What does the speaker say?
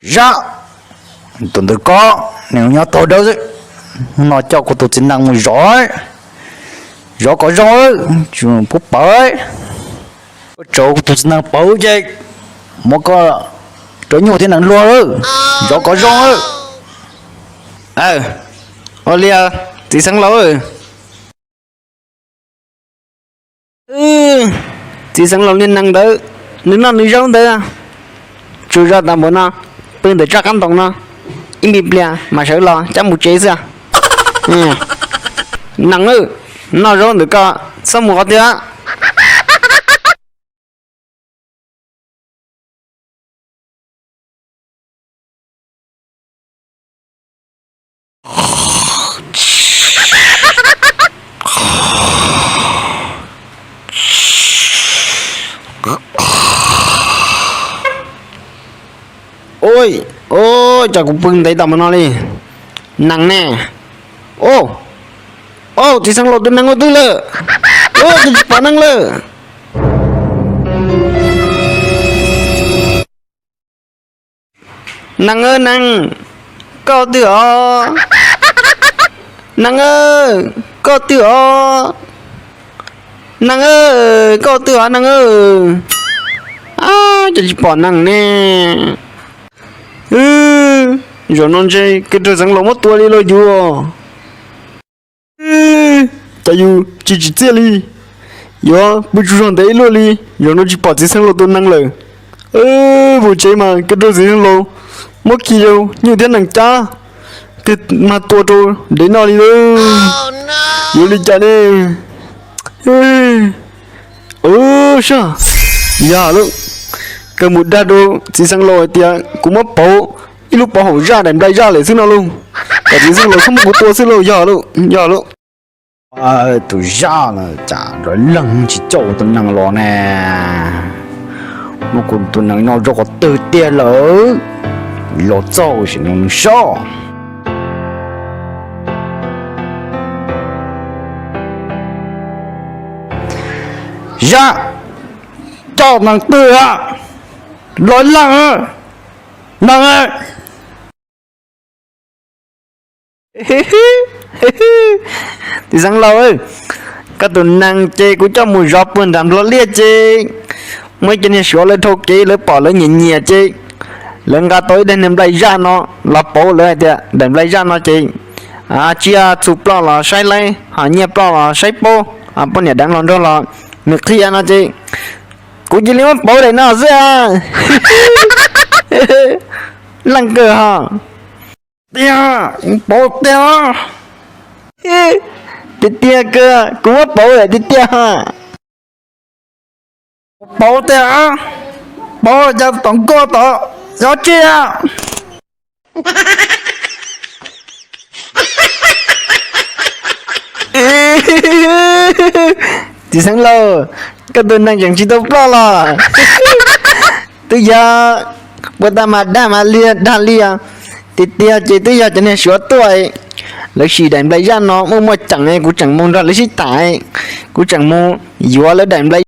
Zab, tus ntawd ko, nws nyob taug dawb xwb. Hnub no coj kuv tus txiv nees mus zov, zov kom zoo, tsis pub pawv. Koj tsav kuv tus txiv nees pawv ces muab koj rau nyuj thiab nees luag lawm, zov kom zoo. Ua li, txiv xeev laus. Txiv xeev laus niag nees ntawd, nws noj nws zaub ntawd, tsaug zog tas npaum no, pw ntawm tsaj qab ntoo no, ib me pliag mas sawv los cab mus tsev xwb. Nees, noj zaub ntawm koj, txhob mus qhov twg. Ua cas kuv pw ntev tas npaum no li? Nees ne? Au, txiv xeev laus tus nees ua twg lawm? Ua cas tsis pom nees lawm? Nees, nees, koj twg os? Nees, koj twg os? Nees, koj twg os nees? Cas tsis pom nees ne? Zaum no ntshe kwv raws xeev laus muab tua li los yuav. Cas yus tsis tsim txiaj li, yuav pw tsaug zog ntev ib luaj li, zaum no tsis pom txiv xeev laus tus nees lawm. Mus tsev mas kwv raws txiv xeev laus muab khi rau nyuj thiab nees cab, twb mag tua rau dev noj li lawm. Yuav li cas ne? Sab, yog lawm, kawg mus dag rau txiv xeev laus hais tias kuv muab pauv ib lub pauv haum zaj daim nplai zaj lawm xwb no lauj. Kom txiv xeev laus txhob muab kuv tua xwb lauj, yog lauj, yog lauj. Tus zaj no cas nrov leeg tsis coj ua tus nees los ne? Muab kuv tus nees noj zoo qhov twg tiag lawm? Los txog sim no nws sob. Zaj, coj nees twg a? Los leeg, nees. Txiv xeev laus, koj tus nees ces kuv coj mus zov puag nram nplog liaj ces muaj ib co niag suav lawv dhau kev lawv pom lawv nyiam nyiam ces lawv nqa tau ib daim niag nplai zaj no los pauv, lawv hais tias daim nplai zaj no ces tsiaj txhu ploj los saib laib, ho nyiaj ploj los saib paub, ho poj niam deev los nraug los nws qhia no ces kuv cia li muab pauv daim no xwb. Leej kawg ho. Tiag, pauv tiag. Tiag tiag kawg, kuv muab pauv lawm tiag tiag. Pauv tiag, pauv cas tom nkoj tod, yog tsis a? Txiv xeev laus, koj tus nees tseem tsis tau ploj los? Twb yog, puas tag mas dag mas liag dag li os. Tiag tiag ces twb yog cov niag suav tuaj, lawv sim daim nplai zaj no muaj muaj ceem, kuv tseem mus nrog lawv sib tham, kuv tseem mus yuav lawv daim nplai